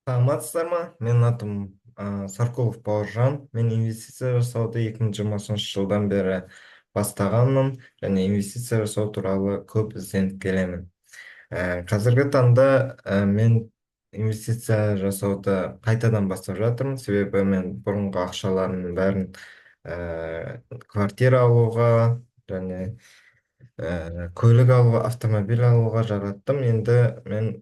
Саламатсыздар ма? Менің атым Саркулов Бауыржан. Мен инвестиция жасауды 2020 жылдан бері бастағанмын және инвестиция жасау туралы көп ізденіп келемін. Қазіргі таңда мен инвестиция жасауды қайтадан бастап жатырмын, себебі мен бұрынғы ақшаларымның бәрін квартира алуға және көлік алуға, автомобиль алуға жараттым. Енді мен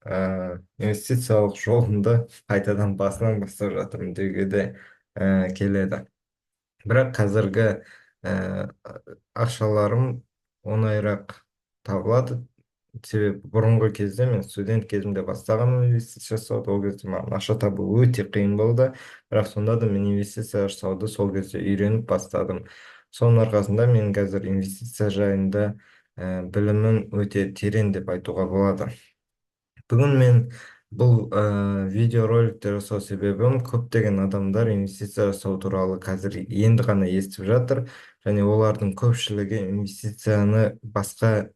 инвестициялық жолымды қайтадан басынан бастап жатырмын деуге де келеді. Бірақ қазіргі ақшаларым оңайырақ табылады. Себебі бұрынғы кезде мен студент кезімде бастағанмын инвестиция жасауды, ол кезде маған ақша табу өте қиын болды. Бірақ сонда да мен инвестиция жасауды сол кезде үйреніп бастадым. Соның арқасында мен қазір инвестиция жайында білімім өте терең деп айтуға болады. Бүгін мен бұл видеороликті жасау себебім, көптеген адамдар инвестиция жасау туралы қазір енді ғана естіп жатыр және олардың көпшілігі инвестицияны басқа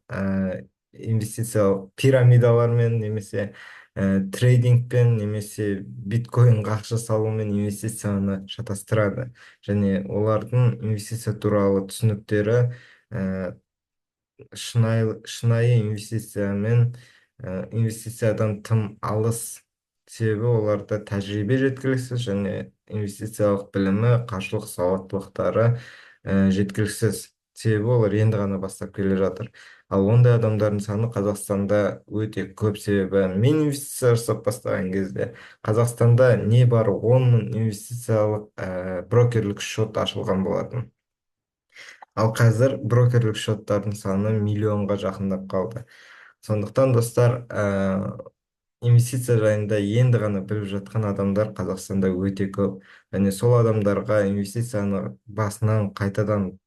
инвестициялық пирамидалармен немесе трейдингпен немесе биткоинға ақша салумен инвестицияны шатастырады және олардың инвестиция туралы түсініктері шынайы инвестициямен инвестициядан тым алыс. Себебі оларда тәжірибе жеткіліксіз және инвестициялық білімі, қаржылық сауаттылықтары жеткіліксіз. Себебі олар енді ғана бастап келе жатыр. Ал ондай адамдардың саны Қазақстанда өте көп, себебі мен инвестиция жасап бастаған кезде Қазақстанда небары 10 мың инвестициялық брокерлік счет ашылған болатын. Ал қазір брокерлік счеттардың саны миллионға жақындап қалды. Сондықтан, достар, инвестиция жайында енді ғана біліп жатқан адамдар Қазақстанда өте көп және сол адамдарға инвестицияны басынан қайтадан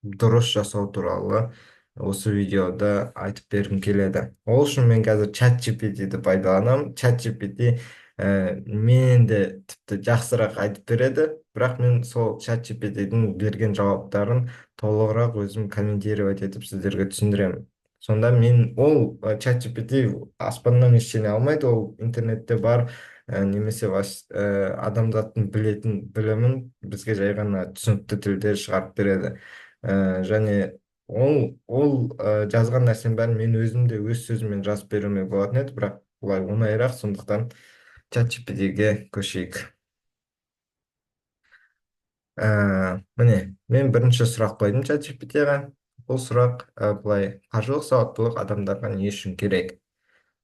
дұрыс жасау туралы осы видеода айтып бергім келеді. Ол үшін мен қазір чат GPT-ді пайдаланамын. Чат GPT менен де тіпті жақсырақ айтып береді, бірақ мен сол чат GPT-дің берген жауаптарын толығырақ өзім комментировать етіп сіздерге түсіндіремін. Сонда мен ол чат GPT аспаннан ештеңе алмайды, ол интернетте бар немесе адамзаттың білетін білімін бізге жай ғана түсінікті тілде шығарып береді. Және ол жазған нәрсенің бәрін мен өзім де өз сөзіммен жазып беруіме болатын еді, бірақ бұлай оңайырақ, сондықтан чат GPT-ге көшейік. Міне, мен бірінші сұрақ қойдым чат GPT-ға. Бұл сұрақ былай: қаржылық сауаттылық адамдарға не үшін керек?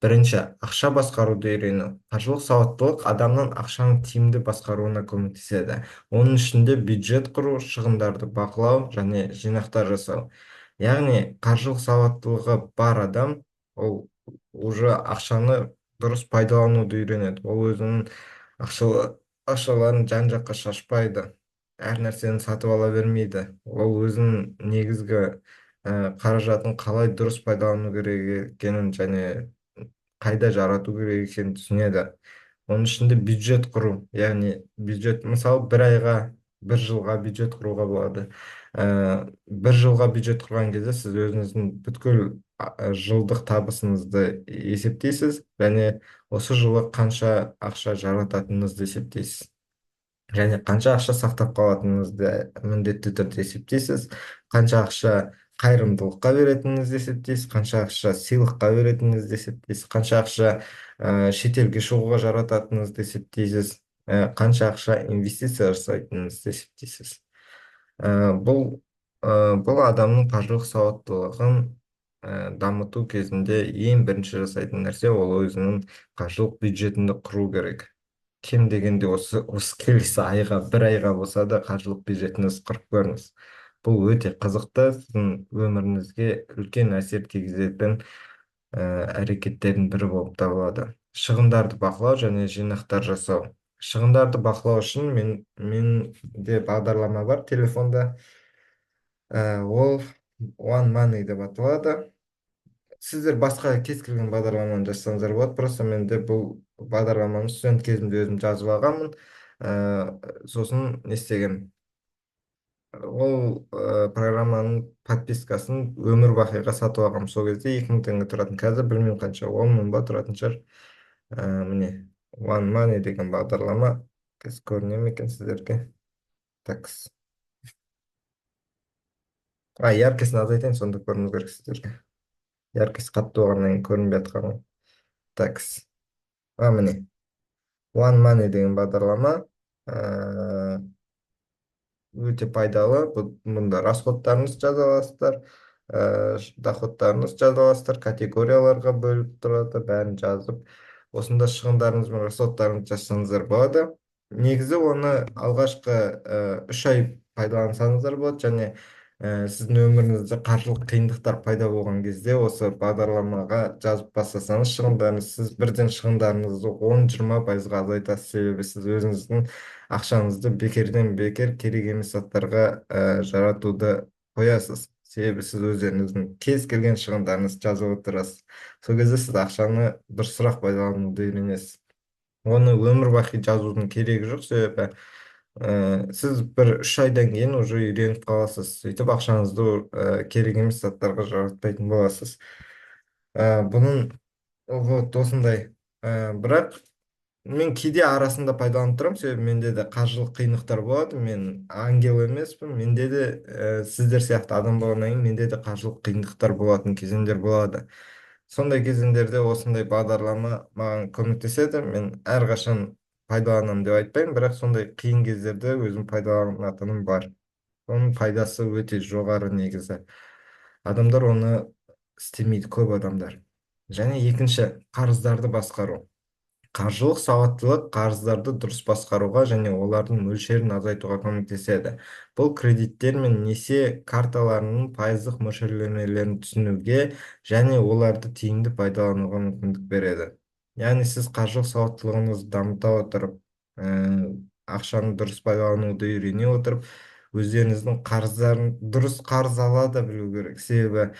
Бірінші, ақша басқаруды үйрену. Қаржылық сауаттылық адамның ақшаны тиімді басқаруына көмектеседі. Оның ішінде бюджет құру, шығындарды бақылау және жинақтар жасау. Яғни қаржылық сауаттылығы бар адам ол уже ақшаны дұрыс пайдалануды үйренеді. Ол өзінің ақшаларын жан-жаққа шашпайды, әр нәрсені сатып ала бермейді. Ол өзінің негізгі қаражатын қалай дұрыс пайдалану керек екенін және қайда жарату керек екенін түсінеді. Оның ішінде бюджет құру, яғни бюджет, мысалы, бір айға, бір жылға бюджет құруға болады. Бір жылға бюджет құрған кезде сіз өзіңіздің бүткіл жылдық табысыңызды есептейсіз және осы жылы қанша ақша жарататыныңызды есептейсіз және қанша ақша сақтап қалатыныңызды міндетті түрде есептейсіз, қанша ақша қайырымдылыққа беретініңізді есептейсіз, қанша ақша сыйлыққа беретініңізді есептейсіз, қанша ақша шетелге шығуға жарататыныңызды есептейсіз, қанша ақша инвестиция жасайтыныңызды есептейсіз. Бұл адамның қаржылық сауаттылығын дамыту кезінде ең бірінші жасайтын нәрсе, ол өзінің қаржылық бюджетінде құру керек. Кем дегенде осы келесі айға, бір айға болса да қаржылық бюджетіңізді құрып көріңіз. Бұл өте қызықты, сіздің өміріңізге үлкен әсер тигізетін әрекеттердің бірі болып табылады. Шығындарды бақылау және жинақтар жасау. Шығындарды бақылау үшін менде бағдарлама бар телефонда. Ол One Money деп аталады. Сіздер басқа кез келген бағдарламаны жазсаңыздар болады, просто менде бұл бағдарламаны студент кезімде өзім жазып алғанмын. Сосын не істегенмін? Ол программаның подпискасын өмір бақиға сатып алғанмын. Сол кезде 2000 теңге тұратын, қазір білмеймін қанша, 10 мың ба тұратын шығар. Міне, One Money деген бағдарлама. Қазір көріне ме екен сіздерге? Такс, а яркость ін азайтайын, сонда көріну керек сіздерге. Яркость қатты болғаннан кейін көрінбей жатқан ғой. Такс, а міне, One Money деген бағдарлама өте пайдалы. Мұнда расход тарыңызды жаза аласыздар, доход тарыңызды жаза аласыздар, категорияларға бөліп тұрады, бәрін жазып, осында шығындарыңыз бен расход тарыңызды жазсаңыздар болады. Негізі оны алғашқы 3 ай пайдалансаңыздар болады және сіздің өміріңізде қаржылық қиындықтар пайда болған кезде осы бағдарламаға жазып бастасаңыз шығындарыңыз, сіз бірден шығындарыңызды 10-20%-ға азайтасыз, себебі сіз өзіңіздің ақшаңызды бекерден бекер керек емес заттарға жаратуды қоясыз, себебі сіз өздеріңіздің кез келген шығындарыңызды жазып отырасыз. Сол кезде сіз ақшаны дұрысырақ пайдалануды үйренесіз. Оны өмір бақи жазудың керегі жоқ, себебі сіз бір 3 айдан кейін уже үйреніп қаласыз, сөйтіп ақшаңызды керек емес заттарға жаратпайтын боласыз. Бұның вот осындай. Бірақ мен кейде арасында пайдаланып тұрамын, себебі менде де қаржылық қиындықтар болады. Мен ангел емеспін, менде де сіздер сияқты адам болғаннан кейін менде де қаржылық қиындықтар болатын кезеңдер болады. Сондай кезеңдерде осындай бағдарлама маған көмектеседі. Мен әрқашан пайдаланамын деп айтпаймын, бірақ сондай қиын кездерде өзім пайдаланатыным бар. Оның пайдасы өте жоғары негізі. Адамдар оны істемейді, көп адамдар. Және екінші, қарыздарды басқару. Қаржылық сауаттылық қарыздарды дұрыс басқаруға және олардың мөлшерін азайтуға көмектеседі. Бұл кредиттер мен несие карталарының пайыздық мөлшерлемелерін түсінуге және оларды тиімді пайдалануға мүмкіндік береді. Яғни сіз қаржылық сауаттылығыңызды дамыта отырып, ақшаны дұрыс пайдалануды үйрене отырып, өздеріңіздің қарыздарын дұрыс қарыз ала да білу керек, себебі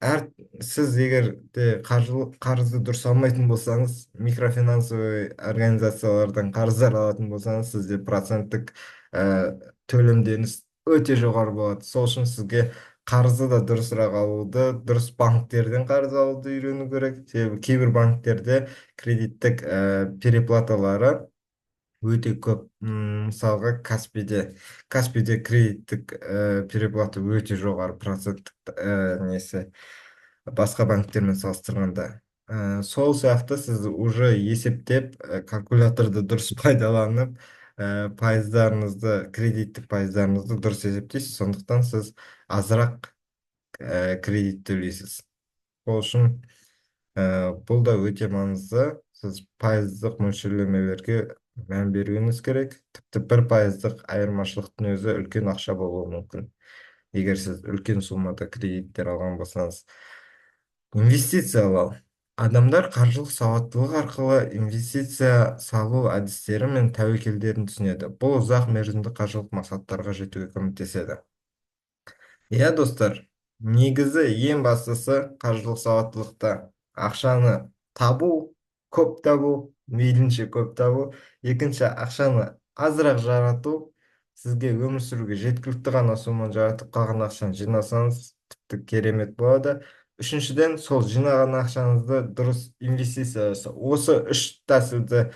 әр сіз егер де қаржылық қарызды дұрыс алмайтын болсаңыз, микрофинансовый организациялардан қарыздар алатын болсаңыз, сізде проценттік төлемдеріңіз өте жоғары болады. Сол үшін сізге қарызды да дұрысырақ алуды, дұрыс банктерден қарыз алуды үйрену керек, себебі кейбір банктерде кредиттік переплата лары өте көп. Мысалға, Каспиде кредиттік переплата өте жоғары проценттік несі басқа банктермен салыстырғанда. Сол сияқты сіз уже есептеп, калькуляторды дұрыс пайдаланып, пайыздарыңызды, кредиттік пайыздарыңызды дұрыс есептейсіз, сондықтан сіз азырақ кредит төлейсіз. Сол үшін бұл да өте маңызды. Сіз пайыздық мөлшерлемелерге мән беруіңіз керек. Тіпті 1%-дық айырмашылықтың өзі үлкен ақша болуы мүмкін, егер сіз үлкен суммада кредиттер алған болсаңыз. Инвестициялау. Адамдар қаржылық сауаттылық арқылы инвестиция салу әдістері мен тәуекелдерін түсінеді. Бұл ұзақ мерзімді қаржылық мақсаттарға жетуге көмектеседі. Иә, достар, негізі ең бастысы қаржылық сауаттылықта ақшаны табу, көп табу, мейлінше көп табу. Екінші, ақшаны азырақ жарату, сізге өмір сүруге жеткілікті ғана соманы жаратып, қалған ақшаны жинасаңыз, тіпті керемет болады. Үшіншіден, сол жинаған ақшаңызды дұрыс инвестиция жасау. Осы үш тәсілді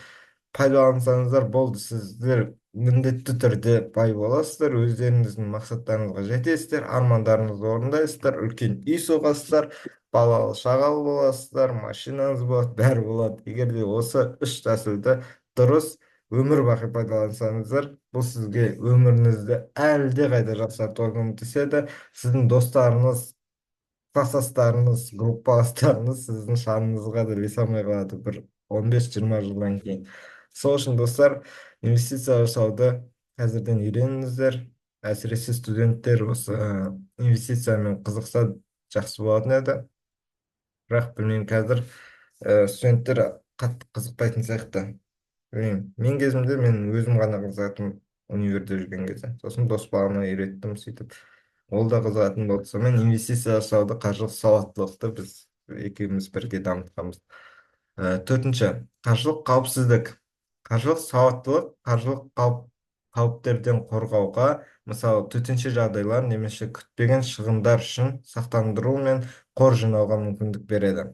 пайдалансаңыздар болды, сіздер міндетті түрде бай боласыздар, өздеріңіздің мақсаттарыңызға жетесіздер, армандарыңызды орындайсыздар, үлкен үй соғасыздар, балалы шағалы боласыздар, машинаңыз болады, бәрі болады. Егер де осы үш тәсілді дұрыс өмір бақи пайдалансаңыздар, бұл сізге өміріңізді әлдеқайда жақсартуға көмектеседі. Сіздің достарыңыз, класстастарыңыз, группаластарыңыз сіздің шаңыңызға да ілесе алмай қалады бір 15-20 жылдан кейін. Сол үшін, достар, инвестиция жасауды қазірден үйреніңіздер. Әсіресе студенттер осы инвестициямен қызықса, жақсы болатын еді. Бірақ білмеймін, қазір студенттер қатты қызықпайтын сияқты. Білмеймін, мен кезімде мен өзім ғана қызығатынмын универде жүрген кезде. Сосын дос балама үйреттім, сөйтіп ол да қызығатын болды. Сонымен инвестиция жасауды, қаржылық сауаттылықты біз екеуміз бірге дамытқанбыз. Төртінші, қаржылық қауіпсіздік. Қаржылық сауаттылық қаржылық қауіптерден қорғауға, мысалы, төтенше жағдайлар немесе күтпеген шығындар үшін сақтандыру мен қор жинауға мүмкіндік береді.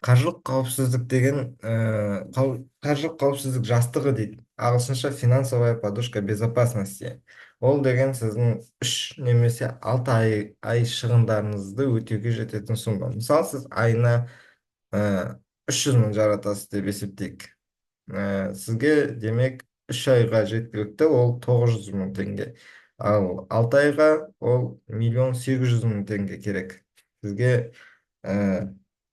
Қаржылық қауіпсіздік деген, қаржылық қауіпсіздік жастығы дейді ағылшынша, финансовая подушка безопасности. Ол деген сіздің 3 немесе 6 ай шығындарыңызды өтеуге жететін сумма. Мысалы, сіз айына 300 мың жаратасыз деп есептейік. Сізге, демек, 3 айға жеткілікті ол 900 мың теңге, ал 6 айға ол 1,8 миллион теңге керек сізге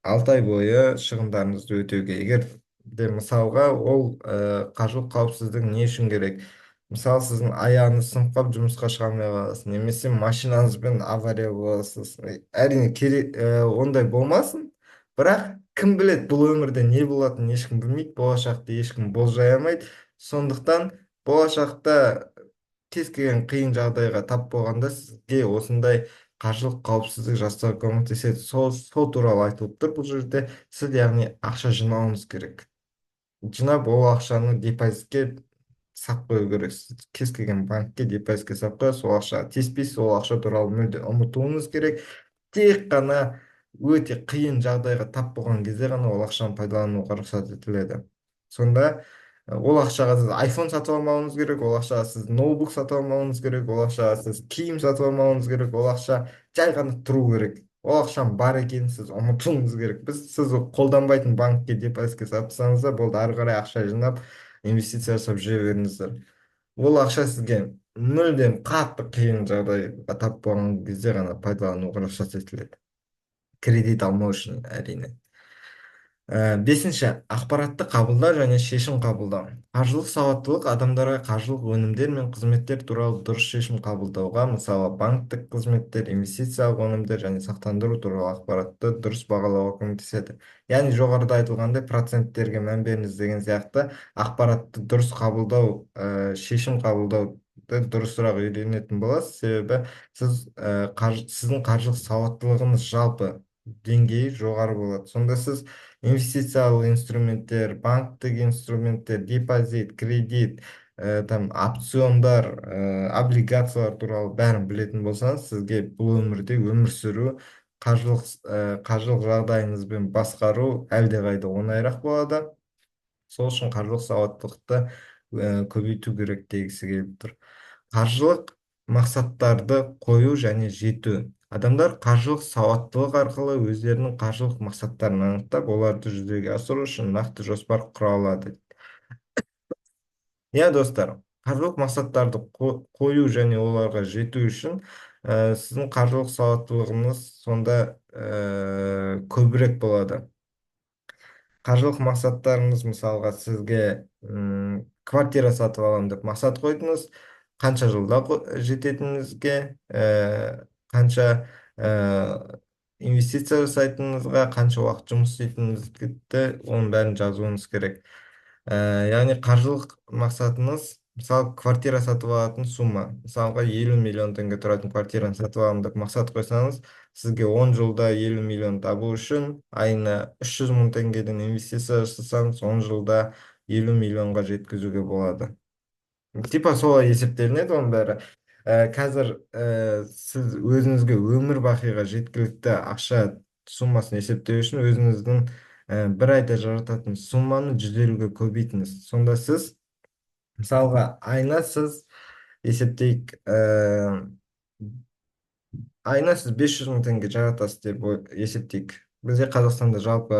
6 ай бойы шығындарыңызды өтеуге. Егер де, мысалға, ол қаржылық қауіпсіздік не үшін керек? Мысалы, сіздің аяғыңыз сынып қалып, жұмысқа шыға алмай қаласыз немесе машинаңызбен авария боласыз. Әрине, керек, ондай болмасын, бірақ кім біледі, бұл өмірде не болатынын ешкім білмейді, болашақты ешкім болжай алмайды. Сондықтан болашақта кез келген қиын жағдайға тап болғанда, сізге осындай қаржылық қауіпсіздік жастығы көмектеседі. Сол туралы айтылып тұр бұл жерде. Сіз, яғни, ақша жинауыңыз керек. Жинап, ол ақшаны депозитке сап қою керексіз. Кез келген банкке депозитке сап қоясыз, ол ақшаға тиіспейсіз, ол ақша туралы мүлде ұмытуыңыз керек. Тек қана өте қиын жағдайға тап болған кезде ғана ол ақшаны пайдалануға рұқсат етіледі. Сонда ол ақшаға сіз айфон сатып алмауыңыз керек, ол ақшаға сіз ноутбук сатып алмауыңыз керек, ол ақшаға сіз киім сатып алмауыңыз керек. Ол ақша жай ғана тұру керек, ол ақшаның бар екенін сіз ұмытуыңыз керек. Сіз қолданбайтын банкке депозитке салып тастаңыз да болды, ары қарай ақша жинап, инвестиция жасап жүре беріңіздер. Ол ақша сізге мүлдем қатты қиын жағдайға тап болған кезде ғана пайдалануға рұқсат етіледі, кредит алмау үшін, әрине. Бесінші, ақпаратты қабылдау және шешім қабылдау. Қаржылық сауаттылық адамдарға қаржылық өнімдер мен қызметтер туралы дұрыс шешім қабылдауға, мысалы, банктік қызметтер, инвестициялық өнімдер және сақтандыру туралы ақпаратты дұрыс бағалауға көмектеседі. Яғни жоғарыда айтылғандай, проценттерге мән беріңіз деген сияқты, ақпаратты дұрыс қабылдау, шешім қабылдауды дұрысырақ үйренетін боласыз. Себебі сіз, сіздің қаржылық сауаттылығыңыз жалпы деңгейі жоғары болады. Сонда сіз инвестициялық инструменттер, банктік инструменттер, депозит, кредит, там опциондар, облигациялар туралы бәрін білетін болсаңыз, сізге бұл өмірде өмір сүру, қаржылық жағдайыңызбен басқару әлдеқайда оңайырақ болады. Сол үшін қаржылық сауаттылықты көбейту керек дегісі келіп тұр. Қаржылық мақсаттарды қою және жету. Адамдар қаржылық сауаттылық арқылы өздерінің қаржылық мақсаттарын анықтап, оларды жүзеге асыру үшін нақты жоспар құра алады. Иә, достар, қаржылық мақсаттарды қою және оларға жету үшін сіздің қаржылық сауаттылығыңыз сонда көбірек болады. Қаржылық мақсаттарыңыз, мысалға, сізге квартира сатып аламын деп мақсат қойдыңыз, қанша жылда жететініңізге, қанша инвестиция жасайтыныңызға, қанша уақыт жұмыс істейтініңізді, оның бәрін жазуыңыз керек. Яғни қаржылық мақсатыңыз, мысалы, квартира сатып алатын сумма, мысалға, 50 миллион теңге тұратын квартираны сатып аламын деп мақсат қойсаңыз, сізге 10 жылда 50 миллион табу үшін айына 300 мың теңгеден инвестиция жасасаңыз, 10 жылда 50 миллионға жеткізуге болады. Типа солай есептелінеді оның бәрі. Қазір сіз өзіңізге өмір бақиға жеткілікті ақша суммасын есептеу үшін өзіңіздің бір айда жарататын сумманы 150-ге көбейтіңіз. Сонда сіз, мысалға, айына сіз есептейік, айына сіз 500 мың теңге жаратасыз деп есептейік. Бізде Қазақстанда жалпы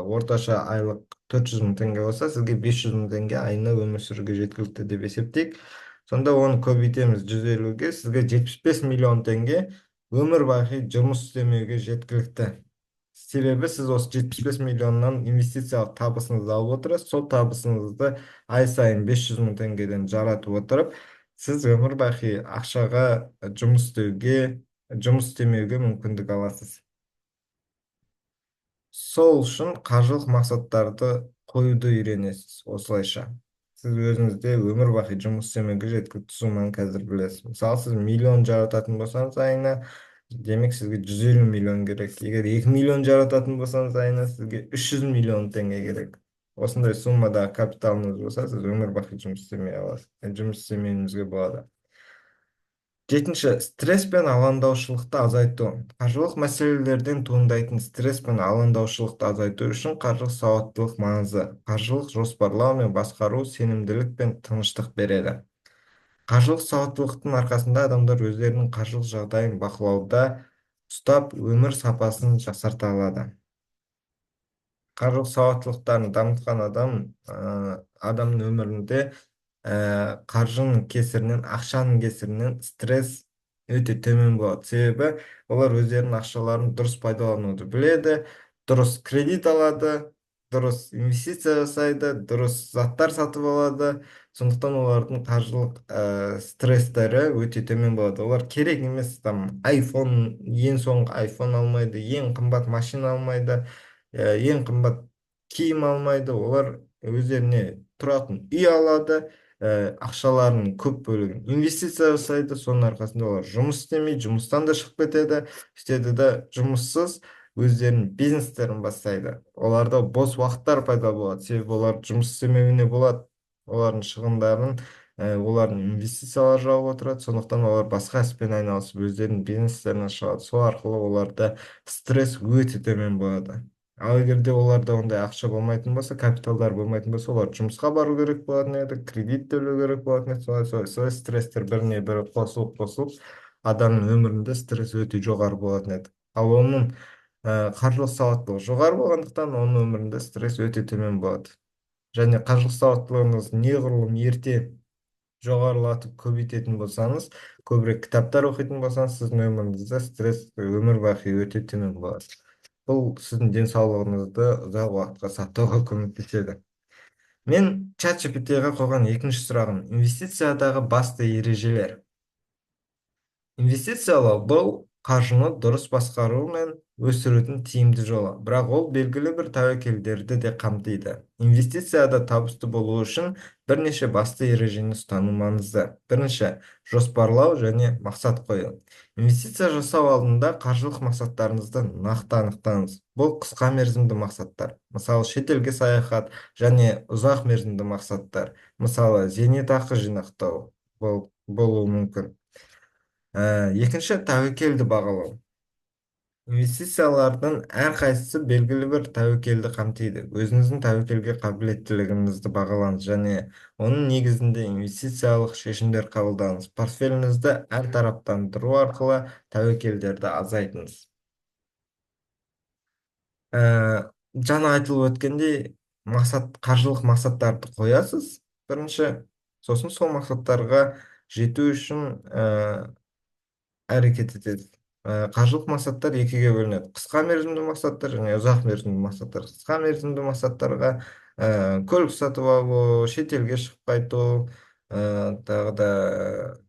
орташа айлық 400 мың теңге болса, сізге 500 мың теңге айына өмір сүруге жеткілікті деп есептейік. Сонда оны көбейтеміз 150-ге, сізге 75 миллион теңге өмір бақи жұмыс істемеуге жеткілікті. Себебі сіз осы 75 миллионнан инвестициялық табысыңызды алып отырасыз. Сол табысыңызды ай сайын 500 мың теңгеден жаратып отырып, сіз өмір бақи ақшаға жұмыс істемеуге мүмкіндік аласыз. Сол үшін қаржылық мақсаттарды қоюды үйренесіз осылайша. Сіз өзіңізде өмір бақи жұмыс істемеуге жеткілікті сумманы қазір білесіз. Мысалы, сіз миллион жарататын болсаңыз айына, демек, сізге 150 миллион керек. Егер 2 миллион жарататын болсаңыз айына, сізге 300 миллион теңге керек. Осындай суммадағы капиталыңыз болса, сіз өмір бақи жұмыс істемей аласыз, жұмыс істемеуіңізге болады. Жетінші, стресс пен алаңдаушылықты азайту. Қаржылық мәселелерден туындайтын стресс пен алаңдаушылықты азайту үшін қаржылық сауаттылық маңызды. Қаржылық жоспарлау мен басқару сенімділік пен тыныштық береді. Қаржылық сауаттылықтың арқасында адамдар өздерінің қаржылық жағдайын бақылауда ұстап, өмір сапасын жақсарта алады. Қаржылық сауаттылықтарын дамытқан адамның өмірінде қаржының кесірінен, ақшаның кесірінен стресс өте төмен болады. Себебі олар өздерінің ақшаларын дұрыс пайдалануды біледі, дұрыс кредит алады, дұрыс инвестиция жасайды, дұрыс заттар сатып алады. Сондықтан олардың қаржылық стресстері өте төмен болады. Олар керек емес там iPhone, ең соңғы iPhone алмайды, ең қымбат машина алмайды, ең қымбат киім алмайды. Олар өздеріне тұратын үй алады, ақшаларының көп бөлігін инвестиция жасайды. Соның арқасында олар жұмыс істемей, жұмыстан да шығып кетеді, сөйтеді да жұмыссыз өздерінің бизнестерін бастайды. Оларда бос уақыттар пайда болады, себебі олар жұмыс істемеуіне болады. Олардың шығындарын олардың инвестициялары жауып отырады. Сондықтан олар басқа іспен айналысып, өздерінің бизнестерін ашады. Сол арқылы оларда стресс өте төмен болады. Ал егер де оларда ондай ақша болмайтын болса, капиталдар болмайтын болса, олар жұмысқа бару керек болатын еді, кредит төлеу керек болатын еді. Солай, солай, солай стресстер біріне бірі қосылып қосылып, адамның өмірінде стресс өте жоғары болатын еді. Ал оның қаржылық сауаттылығы жоғары болғандықтан, оның өмірінде стресс өте төмен болады. Және қаржылық сауаттылығыңыз неғұрлым ерте жоғарылатып көбейтетін болсаңыз, көбірек кітаптар оқитын болсаңыз, сіздің өміріңізде стресс өмір бақи өте төмен болады. Бұл сіздің денсаулығыңызды ұзақ уақытқа сақтауға көмектеседі. Мен ChatGPT-ға қойған екінші сұрағым: инвестициядағы басты ережелер. Инвестициялау — бұл қаржыны дұрыс басқару мен өсірудің тиімді жолы, бірақ ол белгілі бір тәуекелдерді де қамтиды. Инвестицияда табысты болу үшін бірнеше басты ережені ұстану маңызды. Бірінші, жоспарлау және мақсат қою. Инвестиция жасау алдында қаржылық мақсаттарыңызды нақты анықтаңыз. Бұл қысқа мерзімді мақсаттар, мысалы, шетелге саяхат, және ұзақ мерзімді мақсаттар, мысалы, зейнетақы жинақтау болуы мүмкін. Екінші, тәуекелді бағалау. Инвестициялардың әрқайсысы белгілі бір тәуекелді қамтиды. Өзіңіздің тәуекелге қабілеттілігіңізді бағалаңыз және оның негізінде инвестициялық шешімдер қабылдаңыз. Портфеліңізді әртараптандыру арқылы тәуекелдерді азайтыңыз. Жаңа айтылып өткендей, қаржылық мақсаттарды қоясыз бірінші, сосын сол мақсаттарға жету үшін әрекет етеді. Қаржылық мақсаттар екіге бөлінеді: қысқа мерзімді мақсаттар және ұзақ мерзімді мақсаттар. Қысқа мерзімді мақсаттарға көлік сатып алу, шетелге шығып қайту, тағы да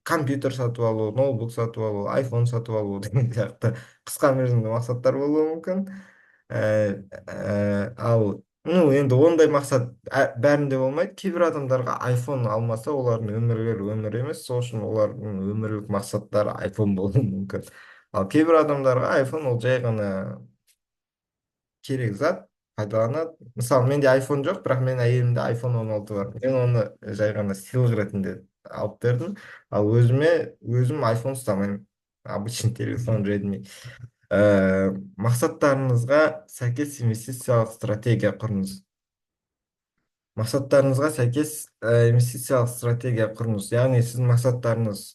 компьютер сатып алу, ноутбук сатып алу, айфон сатып алу деген сияқты қысқа мерзімді мақсаттар болуы мүмкін. Ал енді ондай мақсат бәрінде болмайды. Кейбір адамдарға айфон алмаса, олардың өмірлері өмір емес, сол үшін олардың өмірлік мақсаттары айфон болуы мүмкін. Ал кейбір адамдарға айфон ол жай ғана керек зат, пайдаланады. Мысалы, менде айфон жоқ, бірақ менің әйелімде айфон 16 бар. Мен оны жай ғана сыйлық ретінде алып бердім. Ал өзім айфон ұстамаймын, обычный телефон Redmi. Мақсаттарыңызға сәйкес инвестициялық стратегия құрыңыз. Мақсаттарыңызға сәйкес инвестициялық стратегия құрыңыз. Яғни сіздің мақсаттарыңыз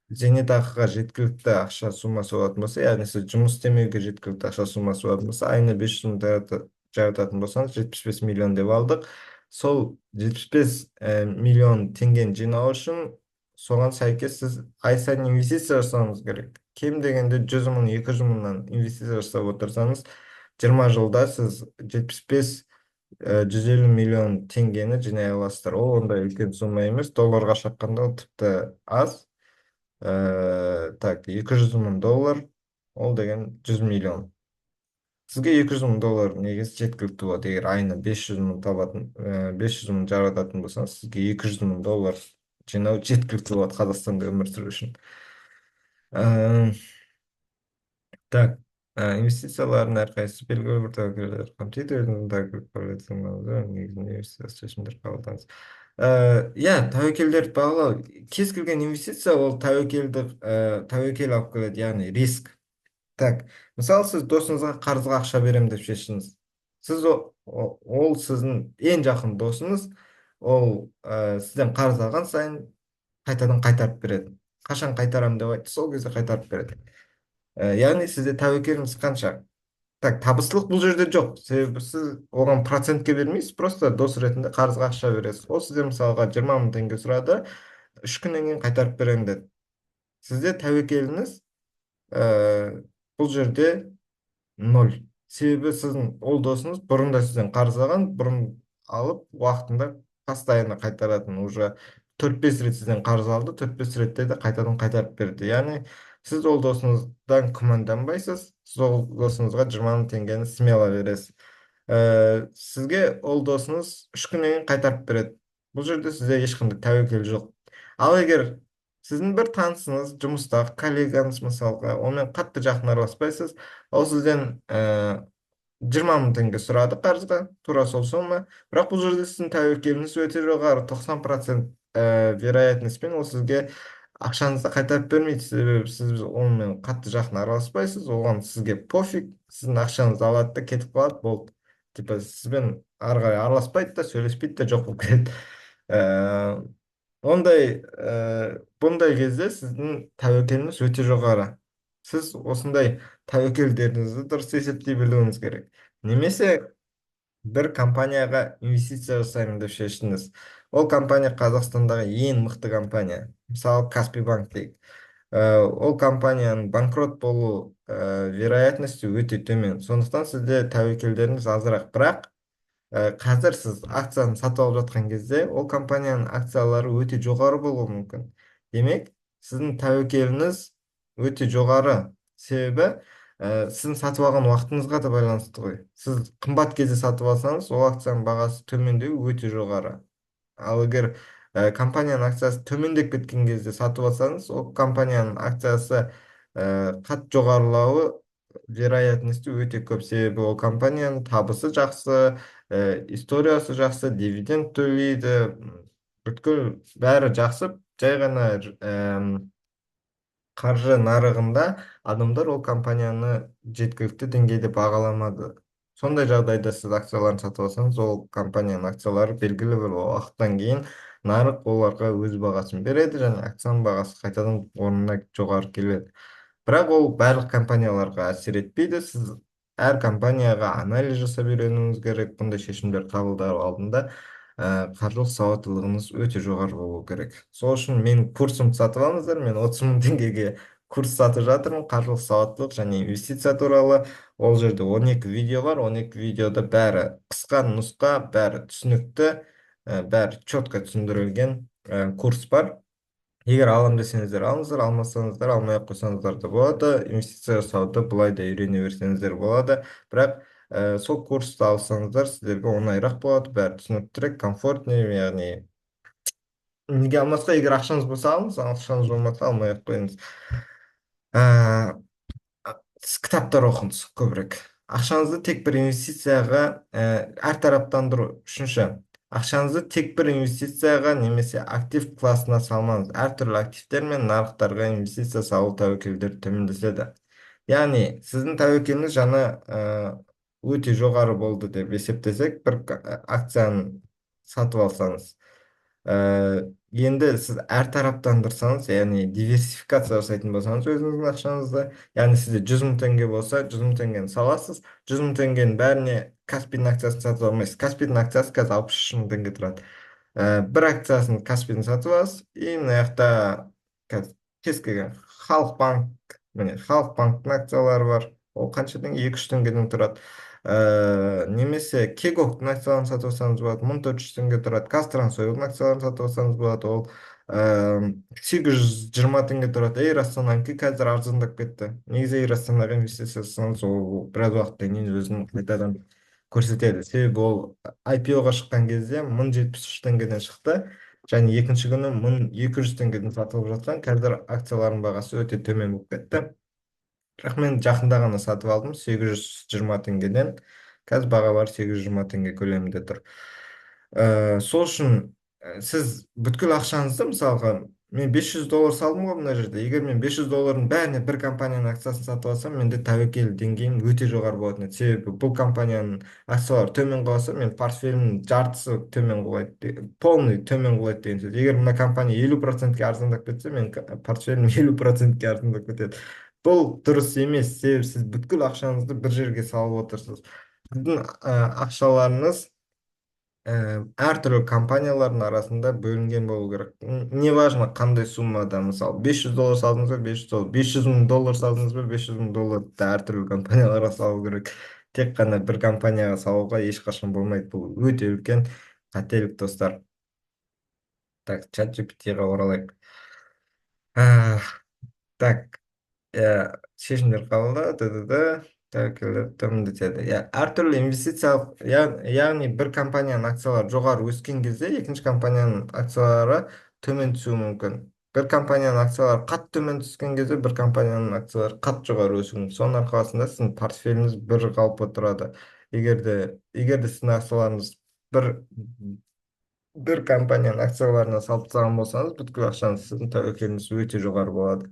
зейнетақыға жеткілікті ақша суммасы болатын болса, яғни сіз жұмыс істемеуге жеткілікті ақша суммасы болатын болса, айына 500 мың жарататын болсаңыз, 75 миллион деп алдық. Сол 75 миллион теңгені жинау үшін соған сәйкес сіз ай сайын инвестиция жасауыңыз керек. Кем дегенде 100 мың, 200 мыңнан инвестиция жасап отырсаңыз, 20 жылда сіз 75, 150 миллион теңгені жинай аласыздар. Ол ондай үлкен сумма емес, долларға шаққанда ол тіпті аз. Так, 200 мың доллар, ол деген 100 миллион. Сізге 200 мың доллар негізі жеткілікті болады. Егер айына 500 мың табатын, 500 мың жарататын болсаңыз, сізге 200 мың доллар жинау жеткілікті болады Қазақстанда өмір сүру үшін. Так, инвестициялардың әрқайсысы белгілі бір тәуекелдерді қамтиды. Өзіңіздің тәуекел қабілетіңізді негізінде инвестициялық шешімдер қабылдаңыз. Иә, тәуекелдерді бағалау. Кез келген инвестиция ол тәуекелді, тәуекел алып келеді, яғни риск. Так, мысалы, сіз досыңызға қарызға ақша беремін деп шештіңіз. Сіз ол сіздің ең жақын досыңыз, ол сізден қарыз алған сайын қайтадан қайтарып береді. Қашан қайтарамын деп айтты, сол кезде қайтарып береді. Яғни сізде тәуекеліңіз қанша? Так, табыстылық бұл жерде жоқ, себебі сіз оған процентке бермейсіз, просто дос ретінде қарызға ақша бересіз. Ол сізден, мысалға, 20 000 теңге сұрады, 3 күннен кейін қайтарып беремін деді. Сізде тәуекеліңіз бұл жерде ноль, себебі сіздің ол досыңыз бұрын да сізден қарыз алған, бұрын алып, уақытында постоянно қайтаратын. Уже 4-5 рет сізден қарыз алды, 4-5 ретте де қайтадан қайтарып берді. Яғни сіз ол досыңыздан күмәнданбайсыз, сіз ол досыңызға 20 000 теңгені смело бересіз. Сізге ол досыңыз 3 күннен кейін қайтарып береді. Бұл жерде сізде ешқандай тәуекел жоқ. Ал егер сіздің бір танысыңыз, жұмыстағы коллегаңыз, мысалға, онымен қатты жақын араласпайсыз, ол сізден 20 000 теңге сұрады қарызға, тура сол сумма, бірақ бұл жерде сіздің тәуекеліңіз өте жоғары, 90% вероятностьпен ол сізге ақшаңызды қайтарып бермейді, себебі сіз онымен қатты жақын араласпайсыз, оған сізге пофиг, сіздің ақшаңызды алады да кетіп қалады, болды, типа сізбен ары қарай араласпайды да, сөйлеспейді де, жоқ болып кетеді. Бұндай кезде сіздің тәуекеліңіз өте жоғары. Сіз осындай тәуекелдеріңізді дұрыс есептей білуіңіз керек. Немесе бір компанияға инвестиция жасаймын деп шештіңіз. Ол компания Қазақстандағы ең мықты компания, мысалы, Каспи Банк дейік. Ол компанияның банкрот болу вероятности өте төмен, сондықтан сізде тәуекелдеріңіз азырақ. Бірақ қазір сіз акцияны сатып алып жатқан кезде ол компанияның акциялары өте жоғары болуы мүмкін. Демек, сіздің тәуекеліңіз өте жоғары, себебі сіздің сатып алған уақытыңызға да байланысты ғой. Сіз қымбат кезде сатып алсаңыз, ол акцияның бағасы төмендеуі өте жоғары. Ал егер компанияның акциясы төмендеп кеткен кезде сатып алсаңыз, ол компанияның акциясы қатты жоғарылауы вероятности өте көп, себебі ол компанияның табысы жақсы, историясы жақсы, дивиденд төлейді, бүткіл бәрі жақсы. Жай ғана қаржы нарығында адамдар ол компанияны жеткілікті деңгейде бағаламады. Сондай жағдайда сіз акцияларын сатып алсаңыз, ол компанияның акциялары белгілі бір уақыттан кейін нарық оларға өз бағасын береді және акцияның бағасы қайтадан орнына жоғары келеді. Бірақ ол барлық компанияларға әсер етпейді. Сіз әр компанияға анализ жасап үйренуіңіз керек. Бұндай шешімдер қабылдау алдында қаржылық сауаттылығыңыз өте жоғары болу керек. Сол үшін мен курсымды сатып алыңыздар. Мен 30 000 теңгеге курс сатып жатырмын, қаржылық сауаттылық және инвестиция туралы. Ол жерде 12 видео бар. 12 видеода бәрі қысқа нұсқа, бәрі түсінікті, бәрі четко түсіндірілген курс бар. Егер аламын десеңіздер, алыңыздар, алмасаңыздар, алмай ақ қойсаңыздар да болады. Инвестиция жасауды былай да үйрене берсеңіздер болады. Бірақ сол курсты алсаңыздар, сіздерге оңайырақ болады, бәрі түсініктірек, комфортнее. Яғни неге алмасқа? Егер ақшаңыз болса, алыңыз, ақшаңыз болмаса, алмай ақ қойыңыз. Кітаптар оқыңыз көбірек. Ақшаңызды тек бір инвестицияға әртараптандыру. Үшінші, ақшаңызды тек бір инвестицияға немесе актив классына салмаңыз. Әртүрлі активтер мен нарықтарға инвестиция салу тәуекелдерді төмендетеді. Яғни сіздің тәуекеліңіз жаңа өте жоғары болды деп есептесек, бір акцияны сатып алсаңыз, енді сіз әртараптандырсаңыз, яғни диверсификация жасайтын болсаңыз өзіңіздің ақшаңызды, яғни сізде 100 000 теңге болса, 100 000 теңгені саласыз, 100 000 теңгенің бәріне Каспийдің акциясын сатып алмайсыз. Каспийдің акциясы қазір 63 000 теңге тұрады. Бір акциясын Каспийдің сатып аласыз и мына жақта қазір кез келген Халық банк, міне, Халық банктің акциялары бар, ол қанша теңге? 2-3 теңгеден тұрады. Немесе KEGOC-тың акцияларын сатып алсаңыз болады, 1400 теңге тұрады. КазТрансОйлдың акцияларын сатып алсаңыз болады, ол 820 теңге тұрады. Эйр Астананікі қазір арзандап кетті. Негізі Эйр Астанаға инвестиция жасасаңыз, ол біраз уақыттан кейін өзін қайтадан көрсетеді, себебі ол IPO-ға шыққан кезде 1073 теңгеден шықты және екінші күні 1200 теңгеден сатылып жатқан. Қазір акциялардың бағасы өте төмен болып кетті, бірақ мен жақында ғана сатып алдым 820 теңгеден. Қазір бағалары 820 теңге көлемінде тұр. Сол үшін Сіз бүткіл ақшаңызды, мысалға, мен 500 доллар салдым ғой мына жерде. Егер мен 500 доллардың бәріне бір компанияның акциясын сатып алсам, менде тәуекел деңгейім өте жоғары болатын еді. Себебі бұл компанияның акциялары төмен құласа, мен портфелімнің жартысы төмен құлайды, полный төмен құлайды деген сөз. Егер мына компания 50%-ке арзандап кетсе, менің портфелім 50%-ке арзандап кетеді. Бұл дұрыс емес, себебі сіз бүткіл ақшаңызды бір жерге салып отырсыз. Сіздің ақшаларыңыз әртүрлі компаниялардың арасында бөлінген болу керек. Неважно қандай суммада, мысалы, 500 доллар салдыңыз ба, 500 доллар, 500 мың доллар салдыңыз ба, 500 мың долларды әртүрлі компанияларға салу керек. Тек қана бір компанияға салуға ешқашан болмайды. Бұл өте үлкен қателік, достар. Так, чат GPT-ға оралайық. Так, иә, шешімдер қабылдау, т д д тәуекелдерді төмендетеді. Иә, әртүрлі инвестициялық, яғни бір компанияның акциялары жоғары өскен кезде, екінші компанияның акциялары төмен түсуі мүмкін. Бір компанияның акциялары қатты төмен түскен кезде, бір компанияның акциялары қатты жоғары өсуі мүмкін. Соның арқасында сіздің портфеліңіз бір қалпы тұрады. Егер де сіздің акцияларыңыз бір компанияның акцияларына салып тастаған болсаңыз, бүткіл ақшаңыз, сіздің тәуекеліңіз өте жоғары болады.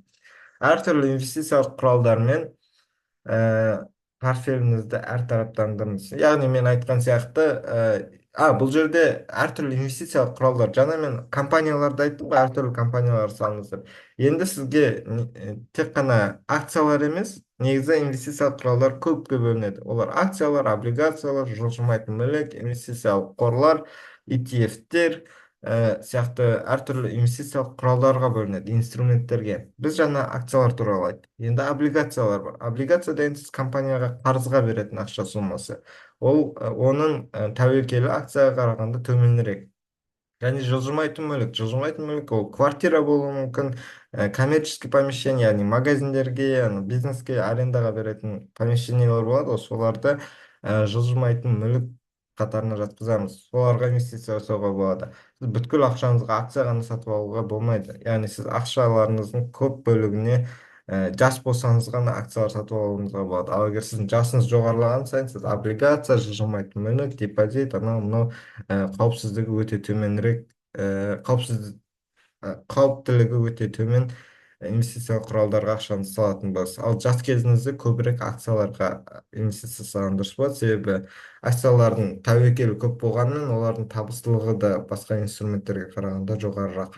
Әртүрлі инвестициялық құралдармен портфеліңізді әртараптандырыңыз. Яғни мен айтқан сияқты, бұл жерде әртүрлі инвестициялық құралдар. Жаңа мен компанияларды айттым ғой, әртүрлі компаниялар салыңыз деп. Енді сізге тек қана акциялар емес, негізі инвестициялық құралдар көпке бөлінеді. Олар: акциялар, облигациялар, жылжымайтын мүлік, инвестициялық қорлар, ETF-тер сияқты әртүрлі инвестициялық құралдарға бөлінеді, инструменттерге. Біз жаңа акциялар туралы айттық. Енді облигациялар бар. Облигация деген сіз компанияға қарызға беретін ақша сомасы. Ол оның тәуекелі акцияға қарағанда төменірек. Және жылжымайтын мүлік. Жылжымайтын мүлік ол квартира болуы мүмкін, коммерческий помещение, яғни магазиндерге, бизнеске арендаға беретін помещениелер болады ғой, соларды жылжымайтын мүлік қатарына жатқызамыз. Соларға инвестиция жасауға болады. Сіз бүткіл ақшаңызға акция ғана сатып алуға болмайды. Яғни сіз ақшаларыңыздың көп бөлігіне жас болсаңыз ғана акциялар сатып алуыңызға болады. Ал егер сіздің жасыңыз жоғарылаған сайын, сіз облигация, жылжымайтын мүлік, депозит, анау мынау қауіпсіздігі өте төменірек, қауіпсіз, қауіптілігі өте төмен инвестициялық құралдарға ақшаңызды салатын боласыз. Ал жас кезіңізде көбірек акцияларға инвестиция салған дұрыс болады, себебі акциялардың тәуекелі көп болғанымен, олардың табыстылығы да басқа инструменттерге қарағанда жоғарырақ.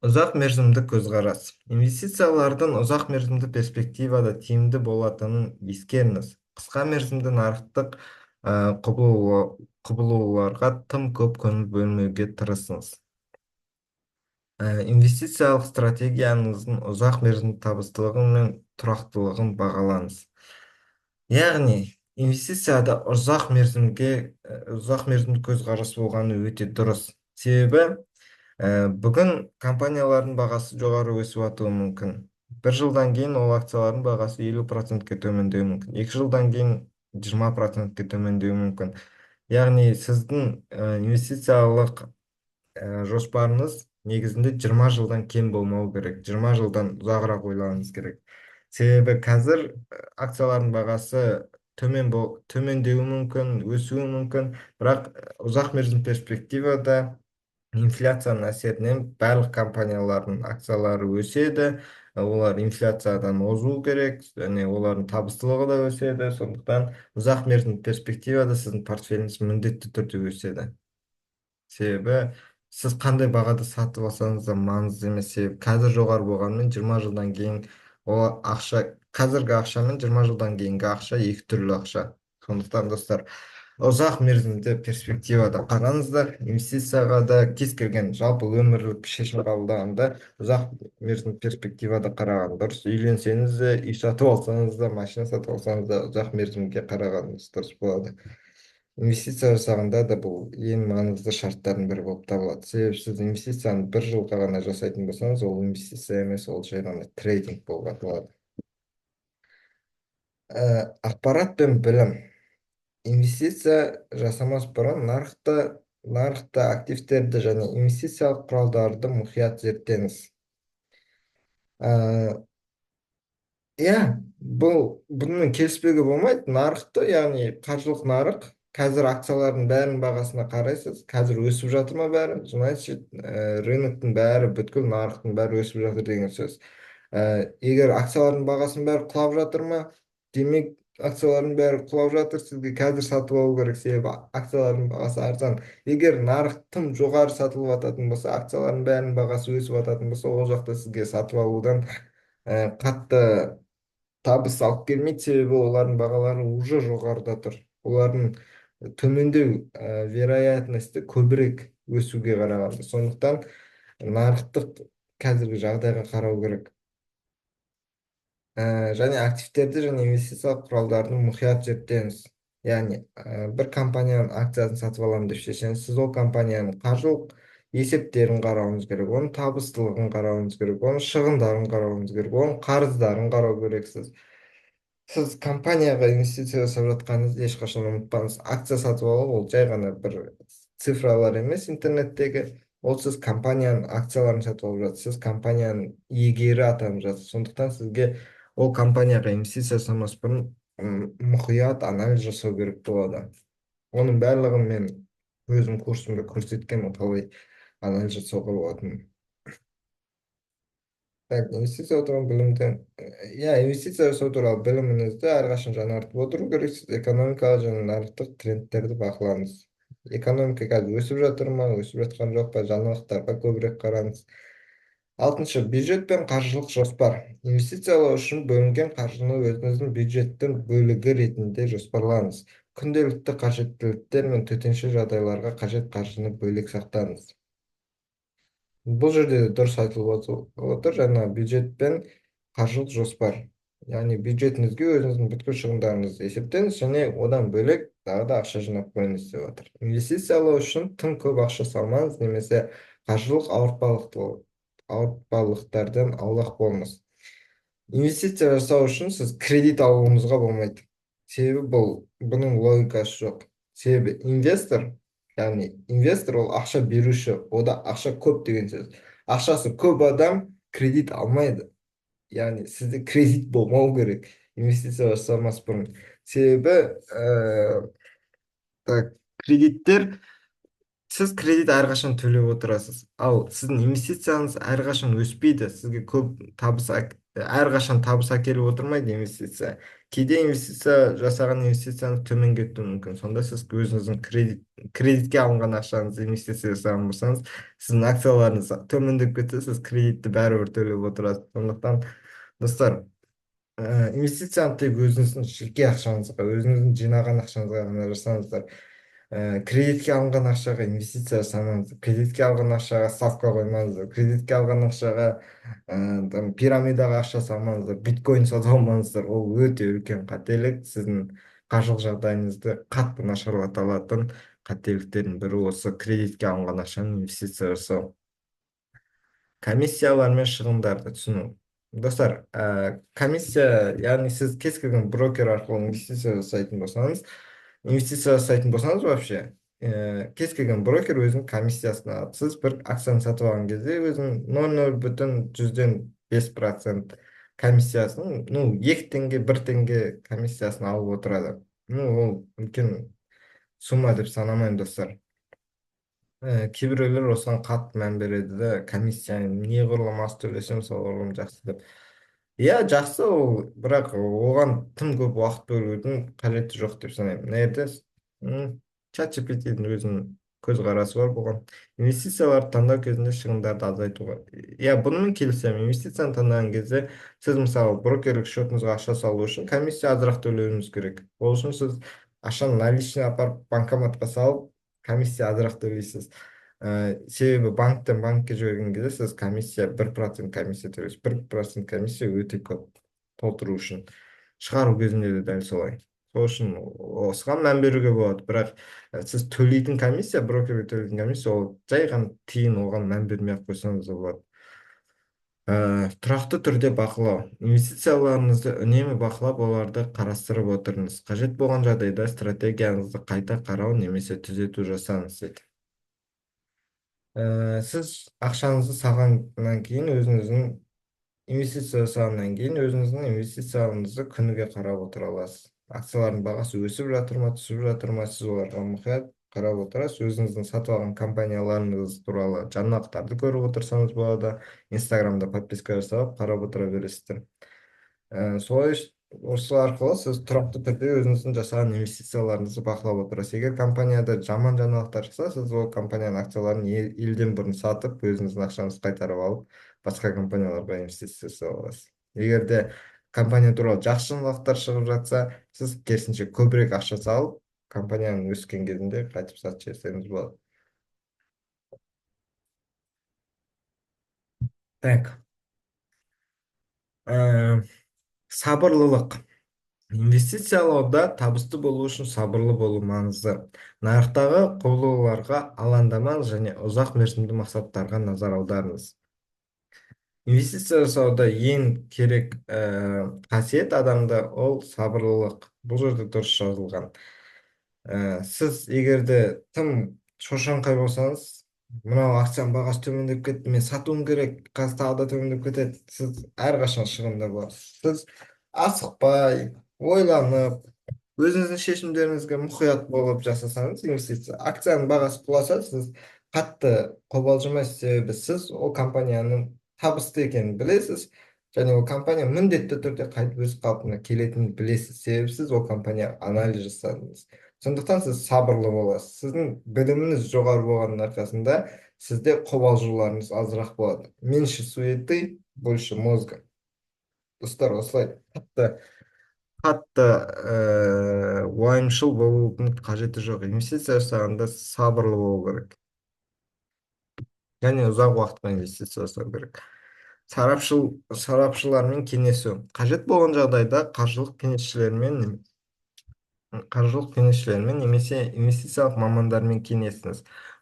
Ұзақ мерзімді көзқарас. Инвестициялардың ұзақ мерзімді перспективада тиімді болатынын ескеріңіз. Қысқа мерзімді нарықтық құбылуларға тым көп көңіл бөлмеуге тырысыңыз. Инвестициялық стратегияңыздың ұзақ мерзімді табыстылығы мен тұрақтылығын бағалаңыз. Яғни инвестицияда ұзақ мерзімді көзқарас болғаны өте дұрыс. Себебі бүгін компаниялардың бағасы жоғары өсіп жатуы мүмкін. Бір жылдан кейін ол акциялардың бағасы 50%-ке төмендеуі мүмкін. 2 жылдан кейін 20%-ке төмендеуі мүмкін. Яғни сіздің инвестициялық жоспарыңыз негізінде 20 жылдан кем болмау керек. 20 жылдан ұзағырақ ойлауыңыз керек. Себебі қазір акциялардың бағасы төмендеуі мүмкін, өсуі мүмкін, бірақ ұзақ мерзім перспективада инфляцияның әсерінен барлық компаниялардың акциялары өседі, олар инфляциядан озуы керек және олардың табыстылығы да өседі. Сондықтан ұзақ мерзімді перспективада сіздің портфеліңіз міндетті түрде өседі. Себебі сіз қандай бағада сатып алсаңыз да маңызды емес, себебі қазір жоғары болғанымен, 20 жылдан кейін ол ақша, қазіргі ақша мен 20 жылдан кейінгі ақша екі түрлі ақша. Сондықтан, достар, ұзақ мерзімді перспективада қараңыздар. Инвестицияға да, кез келген жалпы өмірлік шешім қабылдағанда ұзақ мерзімді перспективада қараған дұрыс. Үйленсеңіз де, үй сатып алсаңыз да, машина сатып алсаңыз да, ұзақ мерзімге қарағаныңыз дұрыс болады. Инвестиция жасағанда да бұл ең маңызды шарттардың бірі болып табылады. Себебі сіз инвестицияны бір жылға ғана жасайтын болсаңыз, ол инвестиция емес, ол жай ғана трейдинг болып аталады. Ақпарат пен білім. Инвестиция жасамас бұрын нарықта активтерді және инвестициялық құралдарды мұқият зерттеңіз. Иә, бұл бұнымен келіспеуге болмайды. Нарықты, яғни қаржылық нарық Қазір акциялардың бәрінің бағасына қарайсыз. Қазір өсіп жатыр ма бәрі? Значит, рыноктың бәрі, бүткіл нарықтың бәрі өсіп жатыр деген сөз. Егер акциялардың бағасының бәрі құлап жатыр ма? Демек, акциялардың бәрі құлап жатыр, сізге қазір сатып алу керек, себебі акциялардың бағасы арзан. Егер нарық тым жоғары сатылып жататын болса, акциялардың бәрінің бағасы өсіп жататын болса, ол жақта сізге сатып алудан қатты табыс алып келмейді, себебі олардың бағалары уже жоғарыда тұр. Олардың төмендеу вероятности көбірек өсуге қарағанда. Сондықтан нарықтық қазіргі жағдайға қарау керек. Және активтерді және инвестициялық құралдарды мұқият зерттеңіз. Яғни бір компанияның акциясын сатып аламын деп шешсеңіз, сіз ол компанияның қаржылық есептерін қарауыңыз керек, оның табыстылығын қарауыңыз керек, оның шығындарын қарауыңыз керек, оның қарыздарын қарау керексіз. Сіз компанияға инвестиция жасап жатқаныңызды ешқашан ұмытпаңыз. Акция сатып алу ол жай ғана бір цифралар емес интернеттегі. Ол сіз компанияның акцияларын сатып алып жатырсыз, сіз компанияның иегері атанып жатырсыз. Сондықтан сізге ол компанияға инвестиция жасамас бұрын мұқият анализ жасау керек болады. Оның барлығын мен өзім курсымда көрсеткенмін, қалай анализ жасауға болатынын. Так, инвестиция туралы білімді, иә, инвестиция жасау туралы біліміңізді әрқашан жаңартып отыру керексіз. Экономикалық және нарықтық трендтерді бақылаңыз. Экономика қазір өсіп жатыр ма, өсіп жатқан жоқ па, жаңалықтарға көбірек қараңыз. Алтыншы, бюджет пен қаржылық жоспар. Инвестициялау үшін бөлінген қаржыны өзіңіздің бюджеттің бөлігі ретінде жоспарлаңыз. Күнделікті қажеттіліктер мен төтенше жағдайларға қажет қаржыны бөлек сақтаңыз. Бұл жерде де дұрыс айтылып отыр, жаңа бюджет пен қаржылық жоспар. Яғни бюджетіңізге өзіңіздің бүткіл шығындарыңызды есептеңіз және одан бөлек тағы да ақша жинап қойыңыз деп отыр. Инвестициялау үшін тым көп ақша салмаңыз немесе қаржылық ауыртпалықтардан аулақ болыңыз. Инвестиция жасау үшін сіз кредит алуыңызға болмайды. Себебі бұның логикасы жоқ. Себебі инвестор, яғни инвестор ол ақша беруші, ода ақша көп деген сөз. Ақшасы көп адам кредит алмайды. Яғни сізде кредит болмау керек инвестиция жасамас бұрын. Себебі так, кредиттер, сіз кредит әрқашан төлеп отырасыз. Ал сіздің инвестицияңыз әрқашан өспейді. Сізге көп табыс, әрқашан табыс әкеліп отырмайды инвестиция. Кейде инвестиция жасаған инвестицияңыз төмен кетуі мүмкін. Сонда сіз өзіңіздің кредитке алынған ақшаңызды инвестиция жасаған болсаңыз, сіздің акцияларыңыз төмендеп кетсе, сіз кредитті бәрібір төлеп отырасыз. Сондықтан, достар, инвестицияны тек өзіңіздің жеке ақшаңызға, өзіңіздің жинаған ақшаңызға ғана жасаңыздар. Кредитке алынған ақшаға инвестиция жасамаңыздар, кредитке алған ақшаға ставка қоймаңыздар, кредитке алған ақшаға там, пирамидаға ақша салмаңыздар, биткоин сатып алмаңыздар. Ол өте үлкен қателік. Сіздің қаржылық жағдайыңызды қатты нашарлата алатын қателіктердің бірі осы кредитке алынған ақшаны инвестиция жасау. Комиссиялар мен шығындарды түсіну. Достар, комиссия, яғни сіз кез келген брокер арқылы инвестиция жасайтын болсаңыз, вообще, кез келген брокер өзінің комиссиясын алады. Сіз бір акцияны сатып алған кезде өзінің 0,05% комиссиясын, ну, 2 теңге, 1 теңге комиссиясын алып отырады. Ну, ол үлкен сумма деп санамаймын, достар. Кейбіреулер осыған қатты мән береді да, комиссия неғұрлым аз төлесем, соғұрлым жақсы деп. Иә, жақсы ол, бірақ оған тым көп уақыт бөлудің қажеті жоқ деп санаймын. Мына жерде чат GPT-дің өзінің көзқарасы бар бұған. Инвестицияларды таңдау кезінде шығындарды азайтуға. Иә, бұнымен келісемін. Инвестицияны таңдаған кезде сіз, мысалы, брокерлік счетыңызға ақша салу үшін комиссия азырақ төлеуіңіз керек. Ол үшін сіз ақшаны наличный апарып банкоматқа салып, комиссия азырақ төлейсіз. Себебі банктен банкке жіберген кезде сіз комиссия, 1% комиссия төлейсіз. 1% комиссия өте көп толтыру үшін. Шығару кезінде де дәл солай. Сол үшін осыған мән беруге болады. Бірақ сіз төлейтін комиссия, брокерге төлейтін комиссия ол жай ғана тиын, оған мән бермей ақ қойсаңыз да болады. Тұрақты түрде бақылау. Инвестицияларыңызды үнемі бақылап, оларды қарастырып отырыңыз. Қажет болған жағдайда стратегияңызды қайта қарау немесе түзету жасаңыз дейді. Сіз ақшаңызды салғаннан кейін, өзіңіздің инвестиция жасағаннан кейін өзіңіздің инвестицияларыңызды күніге қарап отыра аласыз. Акциялардың бағасы өсіп жатыр ма, түсіп жатыр ма, сіз оларға мұқият қарап отырасыз. Өзіңіздің сатып алған компанияларыңыз туралы жаңалықтарды көріп отырсаңыз болады. Инстаграмда подписка жасап, қарап отыра бересіздер. Солай, осы арқылы сіз тұрақты түрде өзіңіздің жасаған инвестицияларыңызды бақылап отырасыз. Егер компанияда жаман жаңалықтар шықса, сіз ол компанияның акцияларын елден бұрын сатып, өзіңіздің ақшаңызды қайтарып алып, басқа компанияларға инвестиция жасай аласыз. Егер де компания туралы жақсы жаңалықтар шығып жатса, сіз керісінше көбірек ақша салып, компанияның өскен кезінде қайтып сатып жіберсеңіз болады. Так. Сабырлылық. Инвестициялауда табысты болу үшін сабырлы болу маңызды. Нарықтағы құбылуларға алаңдамаңыз және ұзақ мерзімді мақсаттарға назар аударыңыз. Инвестиция жасауда ең керек қасиет адамда ол сабырлылық. Бұл жерде дұрыс жазылған. Сіз егер де тым шошаңқай болсаңыз, мынау акцияның бағасы төмендеп кетті, мен сатуым керек, қазір тағы да төмендеп кетеді, сіз әрқашан шығында боласыз. Сіз асықпай, ойланып, өзіңіздің шешімдеріңізге мұқият болып жасасаңыз инвестиция, акцияның бағасы құласа, сіз қатты қобалжымайсыз, себебі сіз ол компанияның табысты екенін білесіз және ол компания міндетті түрде қайтып өз қалпына келетінін білесіз, себебі сіз ол компанияға анализ жасадыңыз. Сондықтан сіз сабырлы боласыз. Сіздің біліміңіз жоғары болғанның арқасында сізде қобалжуларыңыз азырақ болады. Меньше суеты, больше мозга. Достар, осылай қатты қатты уайымшыл болудың қажеті жоқ. Инвестиция жасағанда сабырлы болу керек. Және ұзақ уақытқа инвестиция жасау керек. Сарапшылармен кеңесу. Қажет болған жағдайда қаржылық кеңесшілермен немесе инвестициялық мамандармен кеңесіңіз.